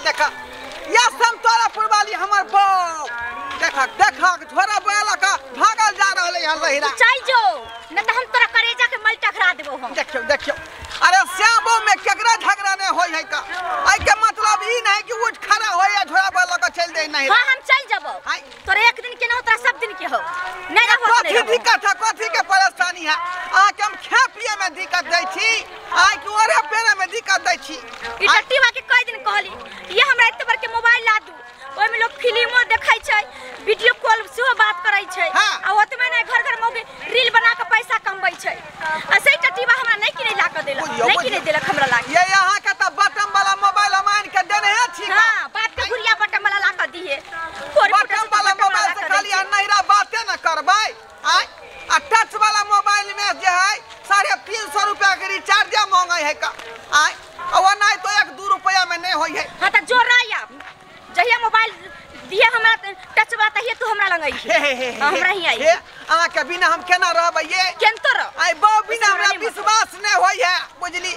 देखा या समतोला पुरवाली हमर बाप देखा देखा झोरा बोला का भागल जा रहले हन रहिरा चल जो न त हम तोरा करेजा के मल टकरा देबो हम। देखियो देखियो अरे श्यामो में केकरा झगड़ा नहीं होय है का आई के मतलब ई नहीं कि उठ खड़ा होय या झोरा बोला का चल दे नहीं। हां हम चल जबो तोरे एक दिन के न तोरा सब दिन के हो नहीं रहो। कथी दिक्कत है कथी के परेशानी है आ के हम खे पिए में दिक्कत दै छी आ के ओरे पेरे में दिक्कत दै छी। ई टट्टीवा के कई दिन कहली ये हमरा एते बड़ के मोबाइल ला दू ओइ में लोग फिल्मो देखै छै वीडियो कॉल सेहो बात करै छै आ ओतबे नै घर घर में रील बना के पैसा कमबै छै आ से टट्टीवा हमरा नै किनै ला के देलक नै किनै देलक हमरा ला। ये यहां के त बटन वाला मोबाइल हम आन के देने है छी। हां बाप के गुड़िया बटन वाला ला के दिए बटन वाला मोबाइल से खाली नहिरा बाते न करबै आ टच वाला मोबाइल में जे है 350 रुपया के रिचार्ज मांगे है का आ ओ नहीं तो 1-2 रुपया में नहीं होय है। हां त जोराया जहिया मोबाइल दिए हमरा टच वाला तहिया तू हमरा लंगई हमरा ही आई हे अहाँ के बिना हम केना रहबै ये केन तो रह आई बौ बिना हमरा विश्वास नहीं होय है बुझली।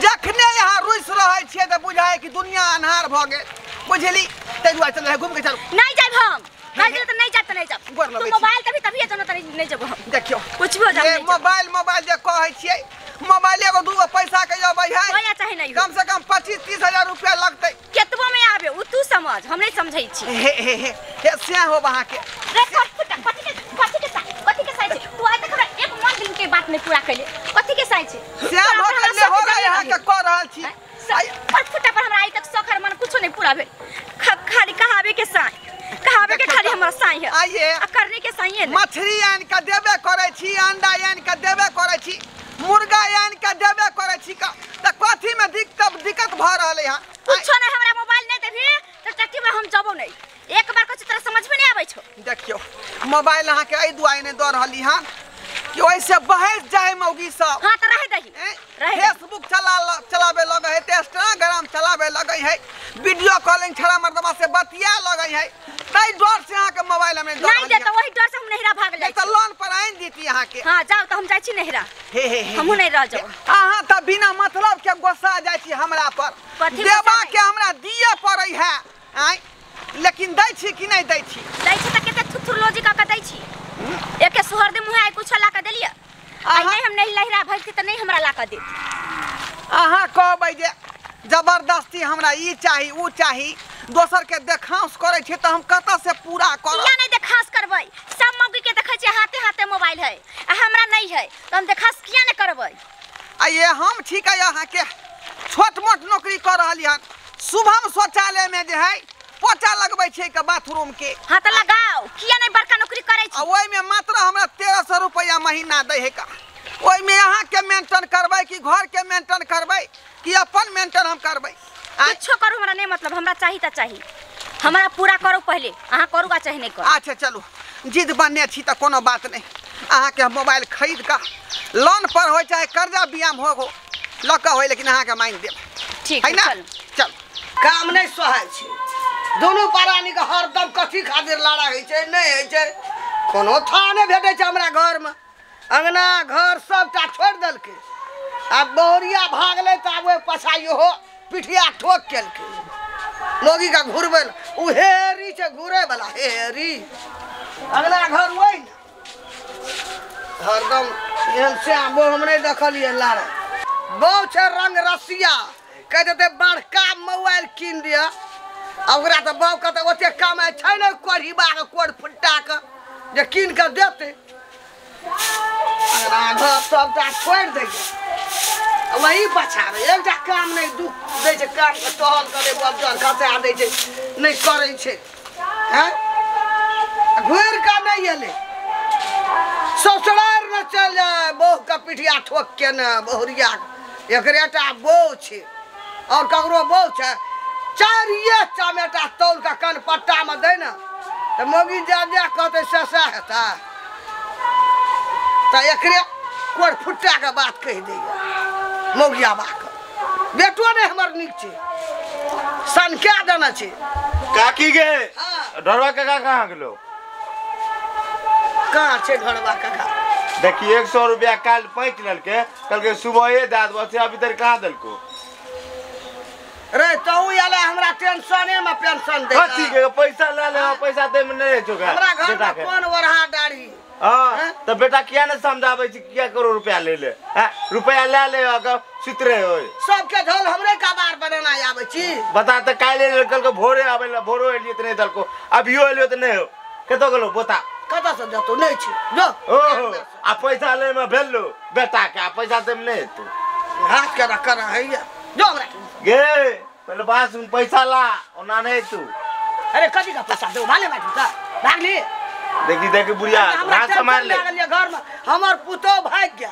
जखने यहाँ रुस रहै छियै त बुझाय कि दुनिया अन्हार भ गेल बुझली तै दुआरे चल घूम के चलू। नहीं जाब हम कह दिल त नहीं जाब त नहीं जाब तू मोबाइल तभी तभी जनो त नहीं जाब हम। देखियो कुछ भी हो जाए ये मोबाइल मोबाइल जे कहै छियै मोबाइल एगो दूगो पैसा के अबै है होया चाहे नहीं कम से कम 25-30 हजार रुपया लगतै केतबो में आबे उ तू समझ हम नहीं समझै छी। हे हे हे हे से हो अहाँ के रे फुटा कथि के कथि के साइ छै तू आइ तक हमरा एक मन दिन के बात नहीं पूरा कैले कथि के साइ छै से हो गेल हो गए अहाँ के कह रहल छी पर फुटा पर हमरा आइ तक सखर मन कुछो नहीं पूरा भेल खाली कहावे के साइ कहावे के खाली हमरा साइ है आइए आ करने के साइ है। मछली आन के देबे करै छी अंडा आन के देबे करै छी मुर्गा आन के देबे करै छी का त कथि में दिक्कत भ रहलै हन कुछो नहीं हमरा मोबाइल नहीं देबी त टट्टी में हम जबो नहीं एक बार कुछ तोरा समझ में नहीं आबै छौ। देखियो मोबाइल अहाँ के एहि दुआरे नहीं द रहली हन कि ओइसे बहस जाय मौगी सब। हां त रहे दही फेसबुक चलाबे लगै है इंस्टाग्राम चलाबे लगै है वीडियो कॉलिंग छड़ा मर्दबा से बतिया लगै है तै डर से अहाँ के मोबाइल हम नहीं नहीं दे त वही डर से हम नहिरा भाग जाइ त लोन पर आइन दीती अहाँ के। हां जाओ त हम जाइ छी नहिरा हे हे हमहु नहीं रह जाओ। अहाँ त बिना मतलब के गुस्सा जाइ छी हमरा पर देवा के हमरा दिए पड़ै है आइ लेकिन दै छी कि नहीं दै छी दै छी त केते थुथुर लोजी का दै छी एके सोहर दे मुहे आइ कुछ ला के देलिए आइ नहीं हम नहीं लहिरा भजती त नहीं हमरा ला के देती। अहाँ कहबै जे जबरदस्ती हमरा ई चाही ऊ चाही दोसर के देखांस करै छी त हम कतऽ से पूरा करब किया नहीं देखांस करबै सब मौगी के देखै छी हाथे हाथे मोबाइल है आ हमरा नहीं है त हम देखांस किया नहीं करबै। आ ये हम ठीक है अहाँ के छोट मोट नौकरी कर रहली हन शुभम शौचालय में जे है पोचा लगबै छै के बाथरूम के। हां त लगाओ किया नहीं बड़का नौकरी करै छी आ ओइ में मात्र हमरा 1300 रुपया महीना दै है का ओइ में अहाँ के मेंटेन करबै कि घर के मेंटेन करबै कि अपन मेंटेन हम करबै कुछो करू हमरा नहीं मतलब हमरा चाही त चाही हमरा पूरा करू पहले अहाँ करू आ चाहे नहीं करू। अच्छा चलू जिद बनने छी त कोनो बात नहीं अहाँ के मोबाइल खरीद का लोन पर हो चाहे कर्जा बियाम हो लऽ के होय लेकिन अहाँ के मांगि देब ठीक है ना। चलू चल काम नहीं सोहाय छै दोनों प्राणी के हरदम कथी खातिर लड़ाइ होइ छै नहीं होइ छै कोनो था नहीं भेटै छै हमरा घर में अंगना घर सबटा छोड़ि देलकै आ बहुरिया भागलै तऽ आब ओहि पछाइयो हो पिठिया ठोक केलकै मौगी के घुरबै ओ हेरी छै घुरै वाला हेरी अंगना घर ओहि ने हरदम एहन से आबो हम नहीं देखलियै लड़ाइ बहु छै रंग रसिया कहि देतै बड़का मोबाइल कीन दिअ आ ओकरा तऽ बाबके तऽ ओतेक कमाइ छै ने कोढ़ीबाके कोढ़ फुट्टाके जे कीन कऽ देतै अंगना घर सबटा छोड़ि दैए वही बचाबै एकटा काम नहि दुख दै छै कामके टहल करै बजर खसा दै छै नहि करै छै आँय घुरि कऽ नहि एलै ससुरार ने चलि जाय बहुके पिठिया ठोक के ने बहुरिया एकरे टा बहु छै और ककरो बहु छै चारिये चमेटा तौल के कनपट्टा में दै ने तऽ मौगी जा जा कहतै से सएह हेतै तऽ एकरे कोर फुट्टा के बात कहि दैए मौगिया बाके बेटो नहि हमर नीक छै सनका देने छै। काकी गे ढोरवा काका कहाँ गेलो कहाँ छै ढोरवा काका देखी 100 रुपया काल पैंच लेलके कहलकै सुबहे दए देबो से अभी तक कहाँ देलको। रे तू आले हमरा टेंशने में पेंशन दे कथी के पैसा ले ले पैसा दे में नहीं छौ हमरा घर में कौन ओढ़ा दाढ़ी। हां त बेटा किया ने समझाबै छी किया करोड़ रुपया ले ले हैं रुपया ले ले अगर सुत रहे होय सबके झोल हमरे कबार बनाना आबै छी बता त काल्हि ले कल के भोरे आबै ला भोरो एलियै त नहीं दलको अभियो एलियो त नहीं हो कतौ गेलो बता कतौ से जतो नहीं छी जो ओहो आ पैसा ले में भेललो बेटा के आ पैसा दे में नहीं तू हाथ के रख रह जो हमरा गे पहले बात सुन पैसा ला ओना नहीं तू। अरे कथी का पैसा दो भाले बाटी का भागली देखी देखी बुढ़िया हाथ संभाल ले घर में हमर पुतो भाग गया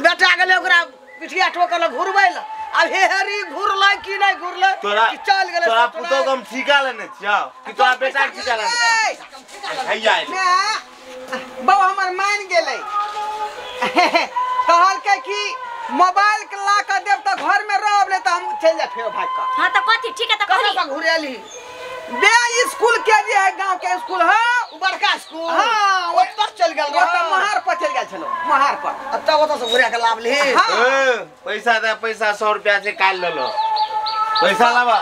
बेटा गेलै ओकरा पिठिया ठोकल घुरबै ल अब हेरी घुरलै कि नहीं घुरलै तोरा चल गेलै तोरा पुतो के हम ठीका लेने छियौ कि तोरा बेटा के ठीका लेने हैया बौ हमर मान गेलै कहलकै कि मोबाइल के ला के देब त घर में रहब ले त हम चल जा फेर भाग के। हां त कथी ठीक है त कहली कथी घुरेली बे स्कूल के जे है गांव के स्कूल है उ बड़का स्कूल। हां ओतऽ चल गेल रह ओतऽ महार पर चल गेल छलो महार पर अब तब ओतऽ से घुरा के लाभ ली। ए पैसा दे पैसा 100 रुपया से काल लेलो पैसा लावा।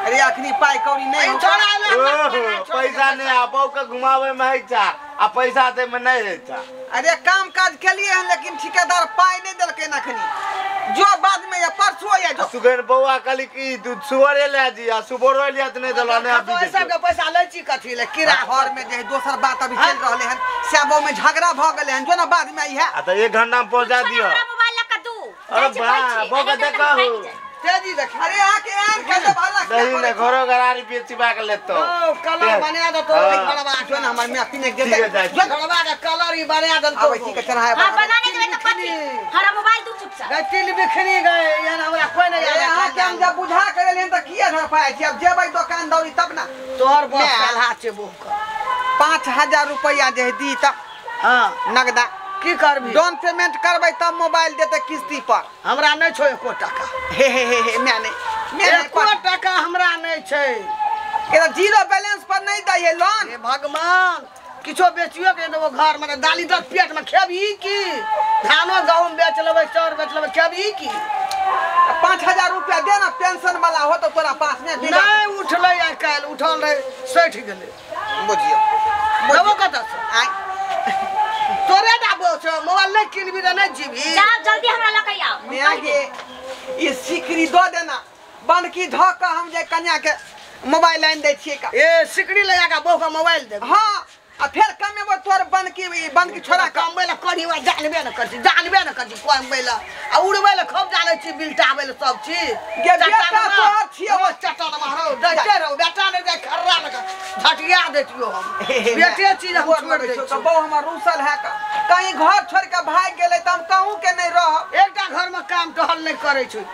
अरे अखनी पाई कौड़ी नहीं ओहो पैसा नहीं आ बौ के घुमावे में है चा आ पैसा दे में नहीं है चा। अरे काम काज के लिए हैं लेकिन ठेकेदार पाई नहीं देलकै ना खनी जो बाद में या परसों या जो सुगन बौआ कहली कि तू सुअरे ले जी आ सुबोरो लिया त नहीं देलो ने अभी सब के पैसा लै छी कथी ले किरा घर में जे दोसर बात अभी चल रहले हन सेबो में झगड़ा भ गेले हन जो ना बाद में आई है आ त 1 घंटा में पहुंचा दियो हमरा मोबाइल लका दू। अरे बा बौ के देखो तेजी देख। अरे आ के आन के भला नहीं ने घरो घरारी बेचबा के लेतो ओ कलर बना दे तो घरवा जो ना हमर में पीने के दे जो घरवा के कलर ही बना दे तो आबै छी के चढ़ाए हां बनाने देबै त कथी हमरा मोबाइल दू चुपचाप गए तिल बिखनी गए यार हमरा कोई नहीं यार अहाँ के हम जब बुझा के लेन त किया धर पाए छी अब जेबै दुकान दौरी तब ना तोहर बस सलाह छै बोह के 5000 रुपया जे दी त हां नगदा की करबी डाउन पेमेंट करबै तब मोबाइल देते किस्ती पर। हमरा नहीं छौ एको टका। हे हे हे हे मैं नहीं एको टका हमरा नहीं छै ए जीरो बैलेंस पर नहीं दै है लोन। हे भगवान किछो बेचियो के देबो घर में दाली दस पेट में खेबी की धानो गहूम बेच लेबै चाउर बेच लेबै खेबी की 5000 रुपया दे ना पेंशन वाला हो तो तोरा पास में नहीं उठलै आइ काल्हि उठल रहे 60 गेलै बुझियो देबो कतऽ से आइ तोरे डाबो छौ मोबाइल नहीं किनबी त नहीं जीबी जाओ जल्दी हमरा लके आओ। मैं के ई सिकरी दो देना बनकी धो के हम जे कन्या के मोबाइल लाइन दै छियै का ए सिकरी ले जाके बहू के मोबाइल दे। हां आ फेर कमेबो तोर बनकी छोड़ा कमबै ला कनी वा जानबे न करছি जानबे न करছি कमबै ला आ उड़बै ला खूब जानै छी बिलटाबै ला सब छी गे बेटा तोहर छियै ओ चटन मारो दैते रहो बेटा ने दे खर्रा लगा झटिया देतियो हम बेटे चीज हम छोड़ दै छी तो बहू हमर रूसल है का कहीं घर छोड़ के भाग गेलै त हम कहूं के नहीं रहब। एकटा घर में काम टहल नहीं करै छी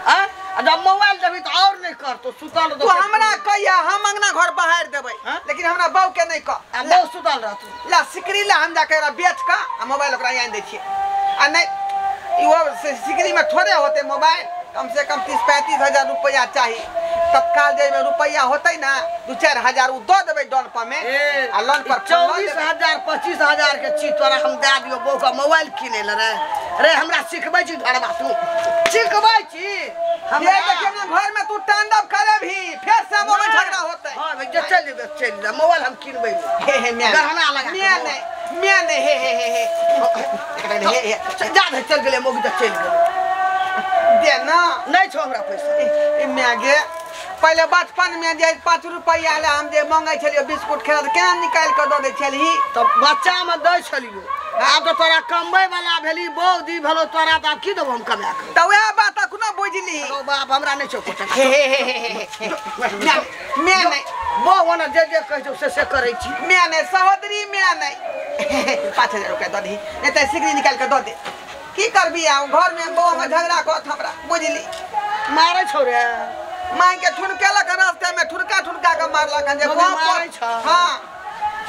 आ जब मोबाइल देबी त और नहीं करतो सुतल तू हमरा कहिया हम अंगना घर बाहर देबै लेकिन हमरा बहू के नहीं कह आ बहू सुतल रहतू ला सिकरी ला हम जाके ओकरा बेच के आ मोबाइल ओकरा आनि दै छियै आ नहीं इहो सिकरी में थोड़े होते मोबाइल कम से कम 30-35 हजार रुपया चाहिए तत्काल जे में रुपया होते ना 2-4 हजार उ दो देबै डाउन पेमेंट आ लोन पर 24,000 25,000 के चीज तोरा हम दे दियो बहू के मोबाइल किनै ले रे रे हमरा सिखबै छी घरवा तू सिखबै छी हमरा देखियो ना घर में तू तांडव करे भी फिर से मोबाइल झगड़ा होते। हां भाई जे चल जेबे चल जा मोबाइल हम किनबै हे हे मैं गहना लगा मैं नहीं हे हे हे हे हे जा दे चल गेलै मोगी त चल गेलै दे ना नहीं छौ हमरा पैसा। ए मैं गे पहले बचपन में जे 5 रुपया ले हम जे मांगै छलियो बिस्कुट खेला त केना निकाल के दऽ दै छलही त बच्चा में दै छलियो आब त तोरा कमबै वाला भेली बहु दी भेलो तोरा त आब की देबो हम कमा के त वएह बात अखनो बुझली ओ बाप हमरा नहीं छौ कुछ। हे हे हे हे मैं नहीं बहु ओना जे जे कहै छौ से करै छी मैं नहीं सहोदरी मैं नहीं 5000 रुपया दऽ दही नहीं त सिकरी निकाल के दऽ दे की करबी आ घर में बहू में झगड़ा करत हमरा बुझली मारै छौ रे माय के ठुनकेलक रास्ते में ठुनका ठुनका के मारलक जे मारै छौ। हां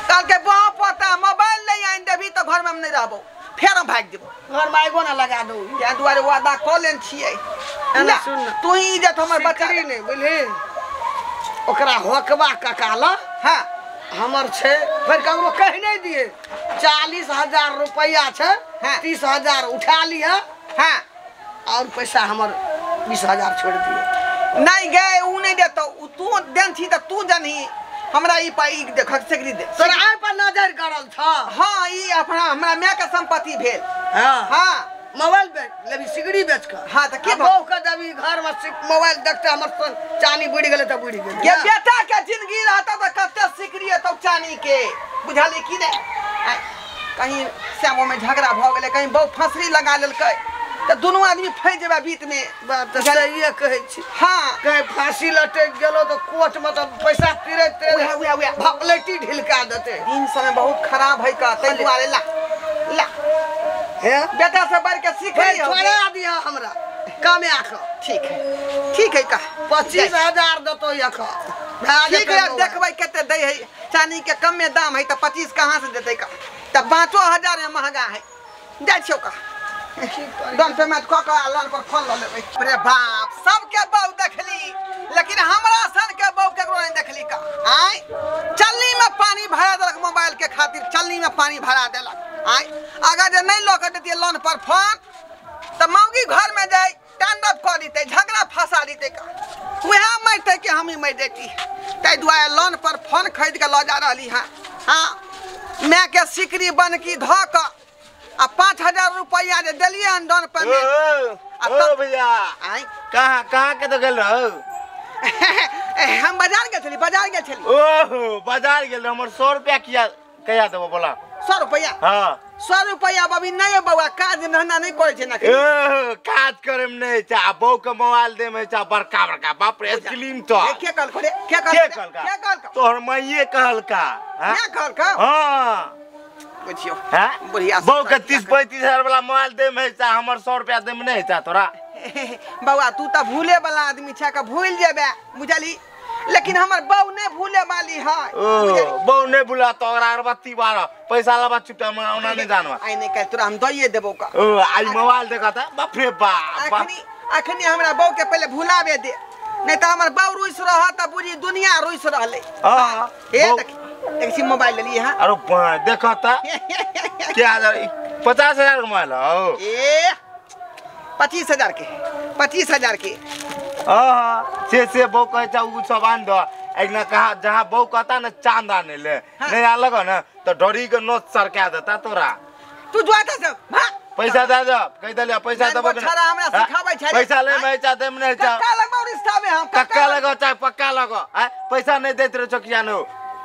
कल के बहू पोता मोबाइल नहीं आनि देबी त घर में हम नहीं रहबो फेर हम भागि जेबो घर में आगो ना लगा दो तें दुआरे वादा कऽ लेन छियै। एना सुन तू ही इज्जत हमर बचा नहीं बुझली ओकरा होकबा ककाला हां हमर छै फेर ककरो कहि नहीं दिए 40,000 रुपया छै 30,000 उठा लिह हां और पैसा हमर 20,000 छोड़ दिए। नहीं गए उ नहीं देतो उ तू देन छी त तू जानही हमरा ई पाई देख सिकरी दे तोरा आइ पर नजर गड़ल छ। हां ई अपना हमरा my के संपत्ति भेल। हां हां मोबाइल बेच लेबी सिगड़ी बेच के। हां त के बहू के देबी घर में मोबाइल देखते हमर चानी बुड़ी गेलै त बुड़ी गेलै। ये बेटा के जिंदगी रहता त कते सिकरी त चानी के बुझाली की नहीं। कहीं श्यामो में झगड़ा भ गेलै कहीं बहु फंसरी लगा लेलकै त दुनू आदमी फंसि जेबै बीच में। बात त सहिए कहै छी। हां कहीं फांसी लटक गेलो त कोर्ट में त पैसा तिरे तिरे उहे उहे उहे भपलेटी ढिलका देते। दिन समय बहुत खराब है का तै दुआरे ला ला हे बेटा से बढ़ के सीख लियो छोड़ा दिया हमरा कमे आख। ठीक है का 25,000 देतो यख ठीक है देखबै कते दै है चानी के कमे दाम है त 25 कहां से देतै का त 5,000 में महंगा है जाइ छियौ का डाउन पेमेंट क क लोन पर फोन ल लेबै। अरे बाप सबके बहु देखली लेकिन हमरा सन के बहु केकरो नहीं देखली का। आय चलनी में पानी भरा देलक मोबाइल के खातिर चलनी में पानी भरा देलक। आय अगर जे नहीं ल के देतियै लोन पर फोन त मौगी घर में जाय स्टैंड अप क दितै झगड़ा फंसा दितै का वएह मरतै कि हम ही मर जैती। ताहि दुआरे लोन पर फोन खरीद के ल जा रहली हँ। हाँ my के सिकरी बनकी धऽ कऽ आ 5,000 रुपया जे देलियै हन डाउन पेमेंट। ओ भैया आय कहाँ कहाँ के तो गेल रहो? हम बाजार गेल छली बाजार गेल छली। ओहो बाजार गेल रहो हमर 100 रुपया किया कहिया देबो बोला? 100 रुपया? हाँ 100 रुपया अभी नहीं बउआ काज धंधा नहीं करे छै ना। ओ काज करे में नहीं चा बहू के मोबाइल दे में चा बड़का बड़का बाप रे स्क्रीन तो के कहल रे के कहल के तोहर माइये कहलका। हां कहलका हां बुझियो हां बढ़िया बहू के 30-35 हजार वाला मोबाइल दे में चा हमर 100 रुपया दे में नहीं चा तोरा। बउआ तू त भूले वाला आदमी छ का भूल जेबे बुझली लेकिन हमर बहू नहीं भूले वाली है। ओ बहू नहीं भूला तो अगरबत्ती बार पैसा लबा चुपटा ओना नहीं जानवा। आई नहीं कह तोरा हम दइए देबो का। ओ आई मोबाइल देखा था बाप रे बाप। अखनी अखनी हमरा बहू के पहले भुलावे दे नहीं त हमर बहू रुस रह त बुझी दुनिया रुस रहले। हां हे देख एक सी मोबाइल ले लिए हां। अरे देखा था क्या हजार 50,000 के मोबाइल हो ए 25,000 के 25,000 के। हां से बहू कहै छ उ सब आन दो एक ना कहा जहां बहू कहता ना चांद आने ले नहीं आ लगो ना तो डोरी के नोच सरका देता तोरा। तू जुआता सब भाग पैसा दे दे कह देलिया पैसा देबो छोरा हमरा सिखाबै छै पैसा ले में चा देम नहीं चा कक्का लगबो रिश्ता में हम कक्का लगो चाहे पक्का लगो हैं पैसा नहीं देत रे चौकिया नो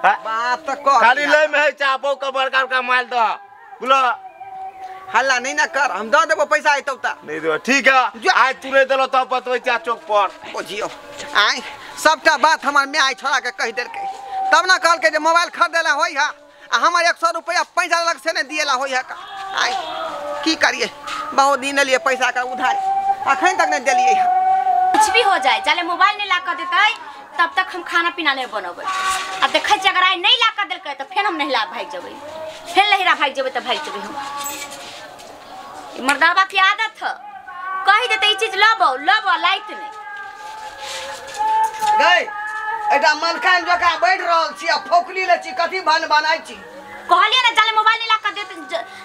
बात त कह खाली ले में चा बहू के बड़का बड़का माल दो बोलो हल्ला नहीं ना कर हम the देबो पैसा आइतौ त नहीं देबो ठीक है आज तू नहीं देलो तो बतबै चा चौक पर बुझियो। आय सबटा बात हमर my छोरा के कहि देलकै तब ना कहलकै जे मोबाइल खरीदेला होई है आ हमर 100 रुपया पैसा अलग से नहीं दिएला होई है का। आय की करिए बहुत दिन लिए पैसा का उधार अखन तक नहीं देलिए है। कुछ भी हो जाए जाले मोबाइल नहीं ला के देतै तब तक हम खाना पीना नहीं बनबै। आ देखै छी अगर आइ नहीं ला के देलकै त फेन हम नहिला भागि जेबै फेन लहिरा भागि जेबै त भागि जेबै हम। मर्दाबा की आदत है कहि देते ई चीज लबो लबो लाइत नहीं गई एटा मलकान जका बैठ रहल छी आ फोकली ले छी कथी भन बनाई छी कहलिए ना जाले मोबाइल नहीं ला के देते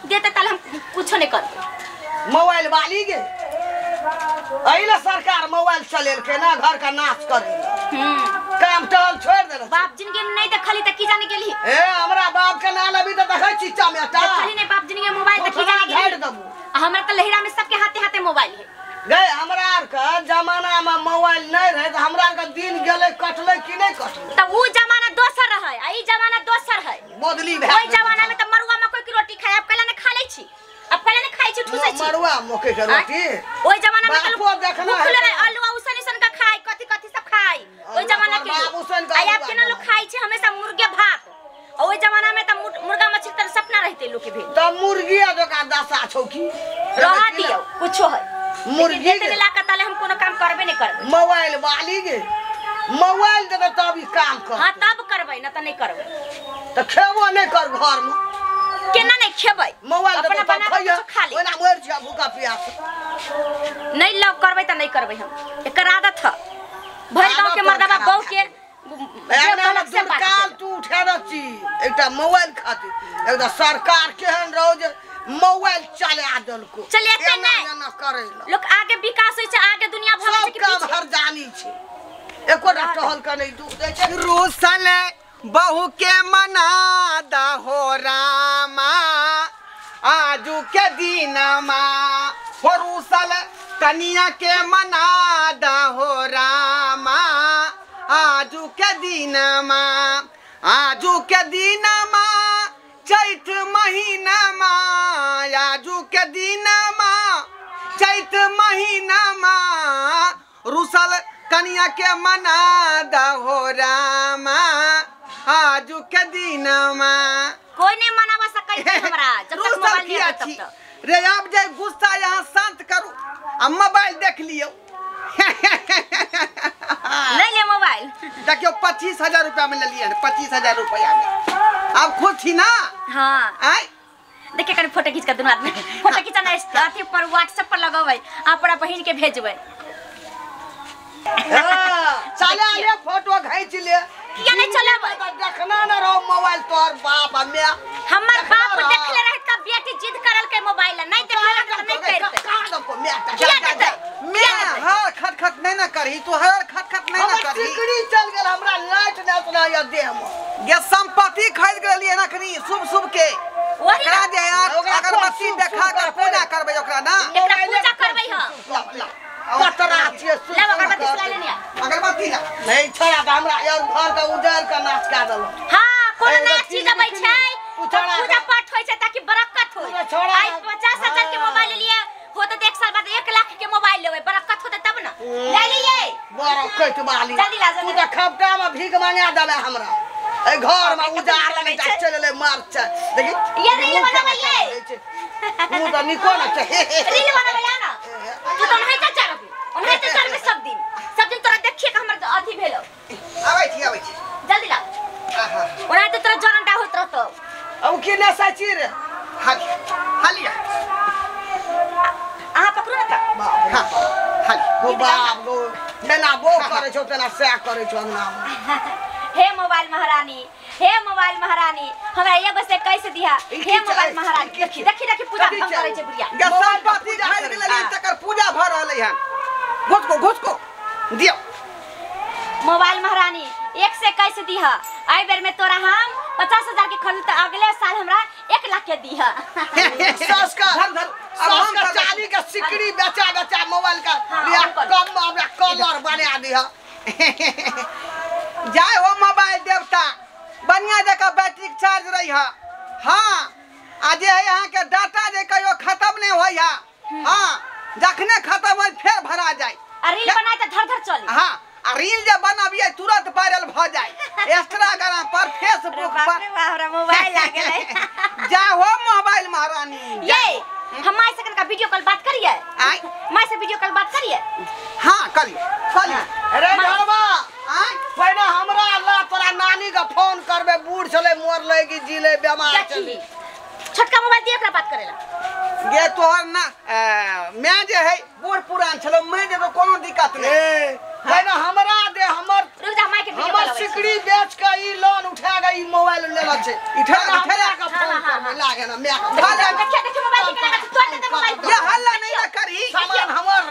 देते तले हम कुछो नहीं करबै। मोबाइल वाली गे अइला सरकार मोबाइल चलेलके ना घर का नाश करे काम टहल छोड़ देलक। बाप जिंदगी में नहीं देखली त की जाने गेली। ए हमरा बाप के नाल अभी त देखै छी चमेटा देखली नहीं बाप जिंदगी में मोबाइल त की जाने गेली। हमरा त लहिरा में सबके हाथे हाथे मोबाइल है गए। हमरा आर के जमाना में मोबाइल नहीं रहे त हमरा आर के दिन गेलै कटलै कि नहीं कटलै त उ जमाना दोसर रहे आ ई जमाना दोसर है बदली भए ओइ जमाना में त मरुआ मकई के रोटी खाय अब कला ने खा लै छी अब कला ने खाइ छी ठुसै छी मरुआ मकई के रोटी ओइ जमाना में त बापो देखना है आलू उसन उसन का खाय कथि कथि सब खाय ओइ जमाना के आ अब केना लोग खाइ छी हमेशा मुर्गे भात। ओइ जमाना में त मुर्गा मछली त सपना रहते लोग के भेल त मुर्गी जका दशा छौ की रह दियो कुछो है मुर्गी के ला के तले हम कोनो काम करबे नहीं करबै। मोबाइल वाली गे मोबाइल देबे तब ई काम कर। हां तब करबै ना त नहीं करबै त खेबो नहीं कर घर में केना नहीं खेबै मोबाइल अपना बना के खा ले ओना मर जा भूखा प्यास नहीं लव करबै त नहीं करबै हम एकर आदत ह भरि गांव के मर्दाबा बहू के दुर्काल तू उठा छी एकटा मोबाइल खातिर एकटा सरकार केहन रहो जे मोबाइल चला देलको चलेते नहीं ना करे लोग आगे विकास होय छै आगे दुनिया भर छै सब काम हर जानी छै। एकोटा टहल के नहीं दुख दै छै। रूसल बहू के मना दहो रामा आजू के दिनमा, हो रूसल कनिया के मना दहो रामा आजू के दिनमा, आजू के दिनमा चैत महीनामा, आजू के दिनमा चैत महीनामा, रूसल कनिया के मना दहो रामा आजू के दिनमा। कोई नहीं मनावा सकै छै हमरा जब तक मोबाइल नहीं आता तब तक। रे आप जे गुस्सा यहाँ शांत करू आ मोबाइल देख लियो। ले ले मोबाइल। देखियो 25,000 रुपया में ले लिए, 25,000 रुपया में। आप खुश छी ना? हाँ। आय देखिए कनी फोटो खींच कर दोनों आदमी फोटो खींचना अथी पर व्हाट्सएप पर लगाबै अपना बहिन के भेजबै। हां चला ले फोटो खींच ले। किया नहीं चलाबै? देखना ना रहो मोबाइल तोर बाप आ मैं हमर बाप देखले रहत का बेटी जिद करल के मोबाइल नहीं देखले रहत नहीं करते। का दको मैं किया देतै? मैं हर खट खट नहीं ना करही, तू हर खट खट नहीं ना करही। सिकड़ी चल गेल हमरा लाइट ना सुना या देह में। ये संपत्ति खरीद गेलिए नखनी शुभ शुभ के वही करा दे यार। अगरबत्ती देखा कर पूजा करबै ओकरा ना, एकरा पूजा करबै हम। ला पतरा छिए ला अगरबत्ती सुला लेने अगरबत्ती ला नहीं छोड़ा हमरा यार घर का उजार का नाच का देलो। हां कोनो नया चीज अबै छै पूजा पाठ होय छै ताकि बरकत होय। आई 50,000 के मोबाइल लिए होत त एक साल बाद 1 लाख के मोबाइल लेबै, बरकत होत तब ना ले लिए। बरकत वाली जल्दी ला तू त खपटा में भीख मांगा देले हमरा। ए घर में उजार लगे चल ले मार छै देखी ये रील बनाबै ये मुंह त निको ना छै रील बनाबै ना तू त नहीं चाचा रहबी ओनहे त चढ़बे सब दिन तोरा देखिए के हमर अथी भेलो। आबै छी आबै छी जल्दी ला। आहा ओना त तोरा जरंडा होत रहतो। अब की ना साची रे हाली हालिया अहाँ पकड़ू ना त। हां हाली गो बाप गो जेना बो करे छौ तेना सैह करे छौ अंगना में। हे मोबाइल महारानी, हे मोबाइल महारानी हमरा एगो से कैसे दिया। हे मोबाइल महारानी देखी देखी देखी पूजा हम करे छै बुढ़िया। गे संपत्ति खरीद गेलिए तकर पूजा भ रहलै हन। घुसको घुसको दियो मोबाइल महारानी 1 से 21 दिहा। आई बेर में तोरा हम 50,000 के खरीद त अगले साल हमरा 1 लाख के दिहा। सास का सास का चांदी का सिकड़ी बेचा बेचा मोबाइल का लिया कम हमरा कलर बना दिहा। जाय हो मोबाइल देवता बढ़िया जगह बैटरी चार्ज रही है। हाँ आ जे है यहाँ के डाटा जे कहियो खत्म नहीं होई है। हाँ जखने खत्म होई फिर भरा जाए। आ रील बनाए त धर धर चली। हाँ आ रील जे बनाबिए तुरंत वायरल भ जाए इंस्टाग्राम पर फेसबुक पर। हमरा मोबाइल आ गेलै। जा हो मोबाइल महारानी। ये हम my से कनका वीडियो कॉल बात करिए। आय my से वीडियो कॉल बात करिए। हां करिए करिए। अरे धरवा आय पहिने हमरा अल्लाह तोरा नानी के फोन करबे बूढ़ छले मरले कि जीले बेमार छले। छोटका मोबाइल दिए एकरा बात करेला। गे तोहर ना मैं जे है बूढ़ पुरान छलो मैं जे तो कोनो दिक्कत नहीं। पहिने हमरा दे हमर रुक जा my के वीडियो कॉल हमर सिकड़ी बेच के ई लोन उठा के ई मोबाइल लेला छै। इठा उठा के फोन करबे लागे ना मैं देखिए देखिए मोबाइल के केना तोड़ दे मोबाइल। ये हल्ला नहीं ना करी सामान हमर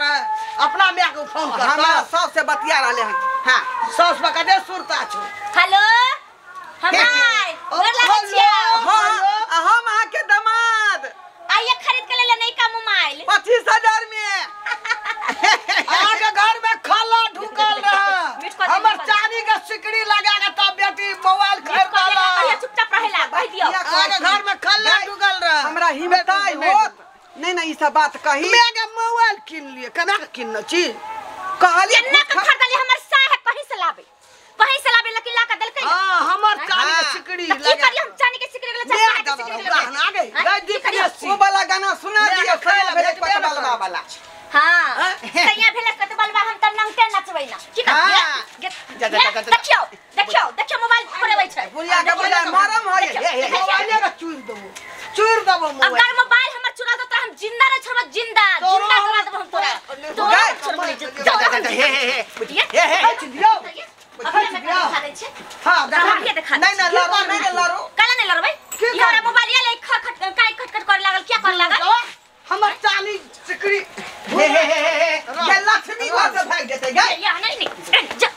अपना my के फोन कर। हमरा सास से बतिया रहले हन। हां सास बका दे सुरता छौ। हेलो हमाय गोर लागै छियै। हां हम अहाँ के दामाद आइए खरीद के ले ले नई का मोबाइल 25,000 में। अहाँ के घर में खाला ढुकल रहा हमर चांदी के सिकड़ी लगा के तब बेटी मोबाइल खरीदला। चुपचाप रहेला कह दियो। अहाँ के घर में खाला ढुकल रहा हमरा हिम्मत होत नहीं नहीं ई सब बात कही। मैं के मोबाइल किन लिए केना के किनने छी कहलिए केना के खरीदली हमर साहेब कहीं से लाबे कहीं से लाबे लेकिन ला के देलकै। हां हमर चांदी के सिकड़ी लगा की करी हम चांदी के सिकड़ी ले चांदी के सिकड़ी ले गहना गई ओ वाला गाना सुना दियो सैया भेले कतबलवा वाला। हां सैया भेले कतबलवा हम त नंगटे नचबै ना की करबै। देखियो देखियो देखियो मोबाइल फोड़ेबै छै बुढ़िया के बुढ़िया मरम होय। मोबाइल के चूर देबो चूर देबो मोबाइल। अगर मोबाइल हमर चुरा दो त हम जिंदा रे छोड़ब जिंदा जिंदा चुरा देबो हम तोरा तोरा छोड़ब हे हे हे हे हे दियो हां देखा नहीं नहीं लड़ो नहीं लड़ो काला नहीं लड़बै। ई हमरा मोबाइल ले खट खट काय खट खट करे लागल क्या करे लागल हमर चांदी सिकड़ी हे हे हे हे ये लक्ष्मी घर से भाग जेतै गई या नहीं नहीं जा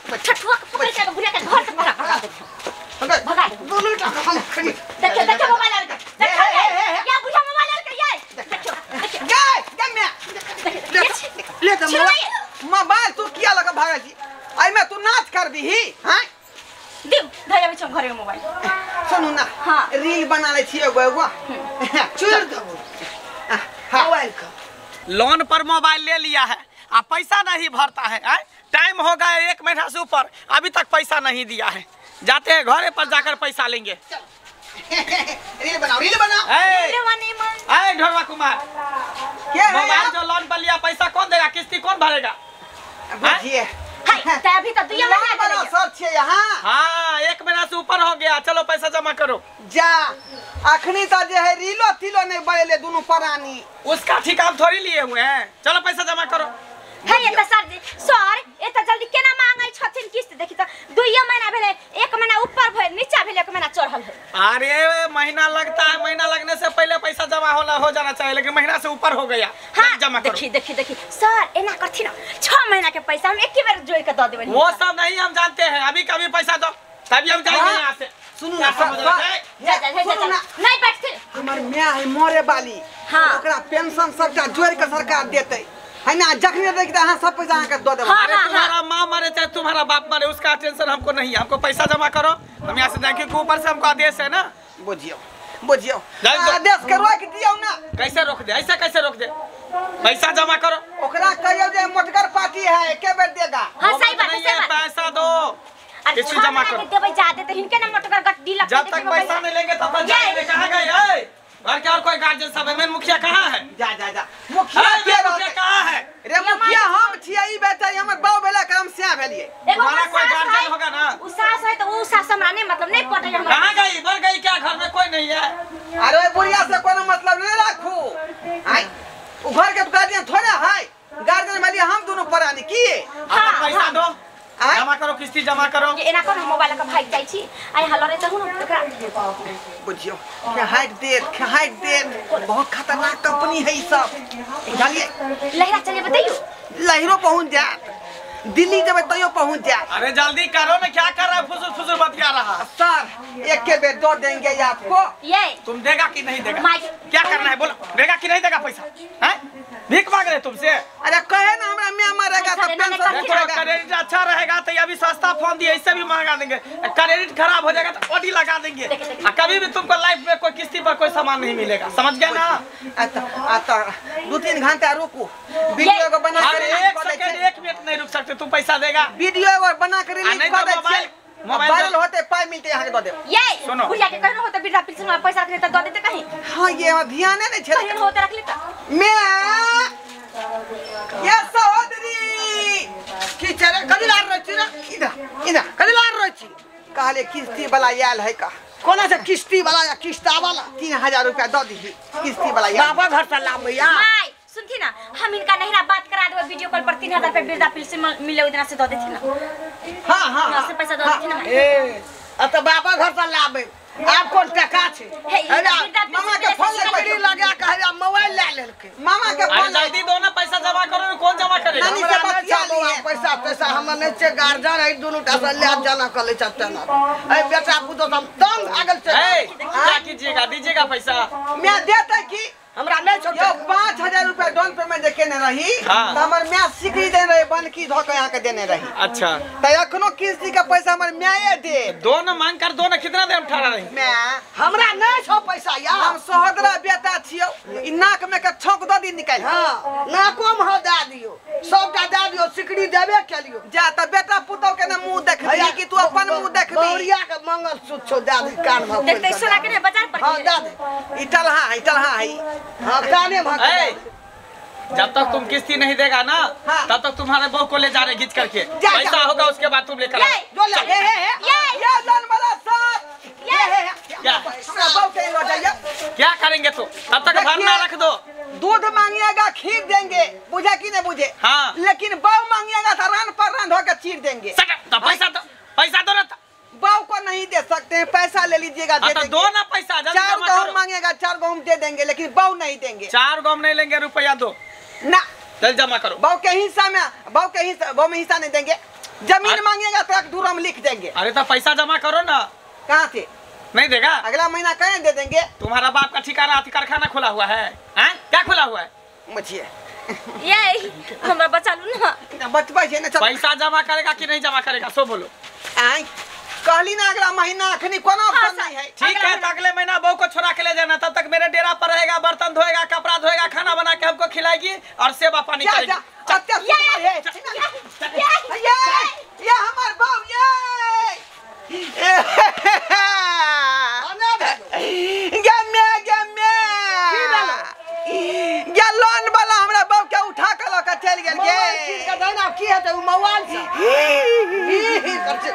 एहिमे तू नाच करबिही हैं दिउ धरि आबै छौ घरे मोबाइल सुनू ना हाँ। रील बना लै छी एगो एगो चोर देबो मोबाइल का लोन पर मोबाइल ले लिया है आ पैसा नहीं भरता है। टाइम हो गया 1 महीना से ऊपर, अभी तक पैसा नहीं दिया है। जाते हैं घरे पर जाकर पैसा लेंगे। रील बनाओ रील बनाओ। ए ढोरवा कुमार क्या है मोबाइल जो लोन पर लिया पैसा कौन देगा, किस्ती कौन भरेगा? बुझिए अभी तो 2 महीना सर छे यहाँ। हाँ 1 महीना से ऊपर हो गया, चलो पैसा जमा करो। जा अखनी तो जे है रीलो तीलो नहीं बड़ेले दोनों प्राणी, उसका ठिकाम थोड़ी लिए हुए हैं। चलो पैसा जमा करो। है ये तो सर जी सर ये तो जल्दी केना मांगै छथिन किस्त? देखी तो 2 महीना भेलै, 1 महीना ऊपर भेल नीचा भेल, 1 महीना चढ़ल है। अरे महीना लगता है, महीना लगने से पहले पैसा जमा होना हो जाना चाहिए, लेकिन महीना से ऊपर हो गया। हाँ, जमा करो। देखी देखी देखी सर एना करथिन 6 महीना के पैसा हम एक ही बार जोड़ के the देबनि। वो सब नहीं हम जानते हैं, अभी कभी पैसा दो तभी हम जाएंगे यहाँ से। सुनू ना नहीं बैठते हमर my है मरे वाली। हाँ। ओकरा पेंशन सबटा जोड़ के सरकार देतै है ना, जखने देखते अहाँ सब पैसा अहाँ के दऽ देबै। अरे तुम्हारा माँ मरे चाहे तुम्हारा बाप मरे उसका टेंशन हमको नहीं है, हमको पैसा जमा करो हम यहाँ से जाएंगे, क्योंकि ऊपर से हमको आदेश है ना। बुझियो बुझियो आदेश के रोक दियौ ना। कैसे रोक दे, ऐसा कैसे रोक दे? पैसा जमा करो। ओकरा कहियो जे मोटगर पार्टी है एके बेर देगा। हां सही बात है, सही बात। पैसा दो किसी जमा करो। देबै जादे त हिनके ना मोटगर गड्डी लग। जब तक पैसा नहीं लेंगे तब तक जाएंगे। कहां गए? ए घर के और कोई गार्जियन सब है? मेन मुखिया कहाँ है? जा जा जा मुखिया के मुखिया कहाँ है? रे मुखिया हम छियै, ई बेटा हमर बाऊ भेला काम से भेलिए। तुम्हारा कोई गार्जियन होगा ना? उ सास है तो उ सास हमरा नहीं मतलब नहीं पटै हमरा। कहां गई? मर गई क्या? घर में कोई नहीं है। अरे बुढ़िया से कोनो मतलब नहीं राखू। आई उ घर के गार्जियन थोड़े है, गार्जियन भेलिए हम दोनों प्राणी की। हां पैसा दो जमा करो, किस्ती जमा करो। ये एना कोन मोबाइल के भाग जाय छी आ यहाँ लड़े त हुन एकरा। बुझियो हाइट देत हाइट देत, बहुत खतरनाक कंपनी है ई सब बुझलिए। लहरा चलिए बताइयो, लहरो पहुंच जात, दिल्ली जब तैयो पहुंच जात। अरे जल्दी करो ना, क्या कर रहा है? फुसुर फुसुर बतिया रहा। सर एक के बेर दो देंगे आपको। ये तुम देगा कि नहीं देगा? क्या करना है बोलो, देगा कि नहीं देगा पैसा? हैं भीख मांग रहे तुमसे? अरे कहे ना हमरा मियां मरेगा तो पेंशन मिलेगा। क्रेडिट अच्छा रहेगा तो अभी सस्ता फोन दिए इससे भी महंगा देंगे, क्रेडिट खराब हो जाएगा तो ओडी लगा देंगे, कभी भी तुमको लाइफ में कोई किस्ती पर कोई सामान नहीं मिलेगा, समझ गए ना? अच्छा 2-3 घंटा रुको, वीडियो को बना कर 1 सेकंड 1 मिनट नहीं रुक सकते। तुम पैसा देगा वीडियो और बना कर रिलीज कर दे, मोबाइल वायरल होते पाई मिलते यहां के दे देब। ये सुनो बुढ़िया के कहनो होते बिरधा पेंशन में पैसा रखले त the देते कहीं। हां ये हमरा ध्यान नहीं छे, कहीं होते रख लेता। मैं ये सहोदरी की चरे कदी लार रहै छी रे? इधर इधर कदी लार रहै छी? कहले किस्ती वाला आयल है का? कोना से किस्ती वाला या किस्ता वाला? 3000 रुपया the दीही किस्ती वाला। बाबा घर से लाबैया। माय सुनथी ना, हम इनका नहिरा बात करा देबै वीडियो कॉल पर 3000 रुपया बिरधा पेंशन मिले उतना से the देथि ना। हां हां से पैसा the देथि ना। ए अ त बाबा घर से लाबे आप कोन टका छे? मामा के फोन लकड़ी लगा के हमरा मोबाइल ले लेलके। मामा के फोन जल्दी दो ना पैसा जमा करो। कौन जमा करेगा? नानी से बतिया लिए पैसा पैसा हमर नहीं छे, गार्जियन है दोनों टा से ले जाना कर ले चलते ना। ए बेटा पुतो हम तंग आगल छे। ए क्या कीजिएगा, दीजिएगा पैसा? मैं देते की हमरा नहीं छोड़। यो 5000 रुपया डाउन पेमेंट जे केने रही हाँ। त हमर my सिकरी देने रहे, बनकी धो के यहाँ के देने रही। अच्छा त अखनो किस्ती के पैसा हमर माये दे। दो ना मांग कर दो ना, कितना देर ठहरा रही? मैं हमरा नहीं छो पैसा यार, हम सहोदरा बेटा छियो, ई नाक में के छौंक the दी निकाल। हां नाको में हो दे दियो, सबटा दे दियो, सिकड़ी देबे केलियो। जा त बेटा पुतौ के ना मुंह देखबी कि तू अपन मुंह देखबी? बौरिया के मंगल सूत्र छो दे दी कान में। देखते सोना के बाजार पर। हां दे दे। ई टलहा ई टलहा है। हाँ, काने में। जब तक तुम किस्ती नहीं देगा ना हाँ। तब तक तुम्हारे बहू को ले जा रहे घिंच करके। पैसा होगा उसके बाद तुम लेकर जो ले ये लोन वाला साहब क्या हमरा बहू के लो जाइए। क्या करेंगे तो तब तक भरना रख दो। दूध मांगिएगा खीर देंगे, बुझा कि नहीं बुझे? हाँ। लेकिन बहू मांगिएगा तो रान पर रान धोकर चीर देंगे। तो पैसा दो, पैसा दो ना। बहू को नहीं दे सकते हैं, पैसा ले लीजिएगा। दे तो दो ना पैसा। 4 गहूँ मांगेगा 4 गहूँ दे देंगे, लेकिन बहू नहीं देंगे। 4 गहूँ नहीं लेंगे, रुपया दो ना। चल जमा करो। बहू के हिस्सा में, बहू के हिस्सा, बहू में हिस्सा नहीं देंगे। जमीन मांगेगा तो एक दूर हम लिख देंगे। अरे तो पैसा जमा करो ना। कहाँ से नहीं देगा? अगला महीना कहीं दे देंगे। तुम्हारा बाप का ठिकाना कारखाना खुला हुआ है, हैं? क्या खुला हुआ है? मुझे ये हमरा बचा लू ना। बचबै छै ने। पैसा जमा करेगा कि नहीं जमा करेगा सो बोलो। आय कहली ना अगला महीना अखनी कोनो ऑप्शन नहीं है। ठीक है तो अगले महीना बहू को छोड़ा के ले जाना, तब तक मेरे डेरा पर रहेगा, बर्तन धोएगा, कपड़ा धोएगा, खाना बना के हमको खिलाएगी और सेवा पानी करेगी। ये ये हमार बहू ये ये लोन वाला हमरा बहू के उठा के लऽ के चलि गेल। की हेतै उ मोबाइल से ही कर छै।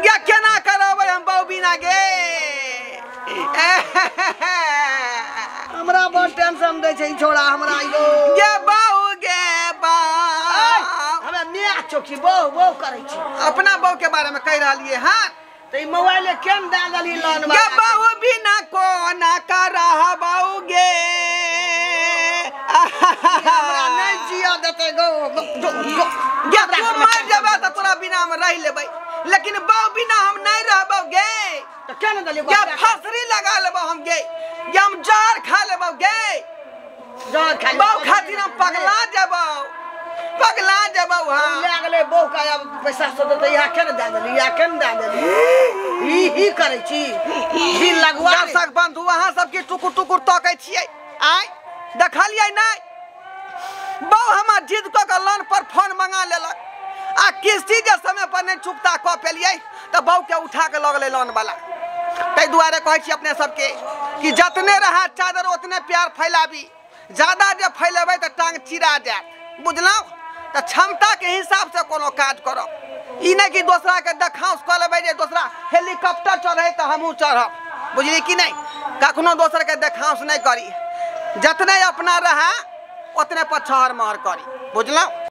गे केना करबै हम बहू बिना गे? हमरा बड़ टेंशन दै छै ई छोड़ा हमरा यो। गे बहू गे बहू हमरा मियां चौकी बहू बहू करै छै। अपना बहू के बारे में कहि रहलियै हँ। त ई मोबाइल केन दए देली लोन गे बहू बिना कोना करहबौ गे? हमरा नहीं जिया देतै गो। गे तू मर जेबै त तोरा बिना हम रहि लेबै, लेकिन बहू बिना हम नहीं रहबौ गे। त केना देली? गे फसरी लगा लेबौ हम गे, गे हम जहर खा लेबौ गे। जहर खा बहू खातिर हम पगला जेबौ, पगला जेबौ। हाँ लए गेलै बहू का आब पैसा सब देतै। इहा केना दए देली? इहा केना दए देली? ही ही करै छी दिल लगवा। दर्शक बंधु अहाँ सबके टुकुर टुकुर तकै छियै। आय देखलियै नहि? बहू हमर जिद कऽ के लोन पर फोन मंगा लेलक आ किस्ती जे समय पर नहि चुकता कऽ पेलियै तऽ बहू के उठा के लऽ गेलै लोन वाला। ताहि दुआरे कहै छी अपने सबके कि जतने रहा चादर ओतने प्यार फैलाबी, ज्यादा जे फैलेबै तऽ टांग चिरा जायत, बुझलहुँ? तऽ क्षमता के हिसाब से कोनो काज करब, ई नहि कि दोसरा के देखाउस कऽ लेबै जे दोसरा हेलीकॉप्टर चढ़ै तऽ हमहूँ चढ़ब, बुझली कि नहि? कखनो दोसर के देखाउस नहि करी, जतने अपना रहा ओतने पर छहर महर करी, बुझलहुँ?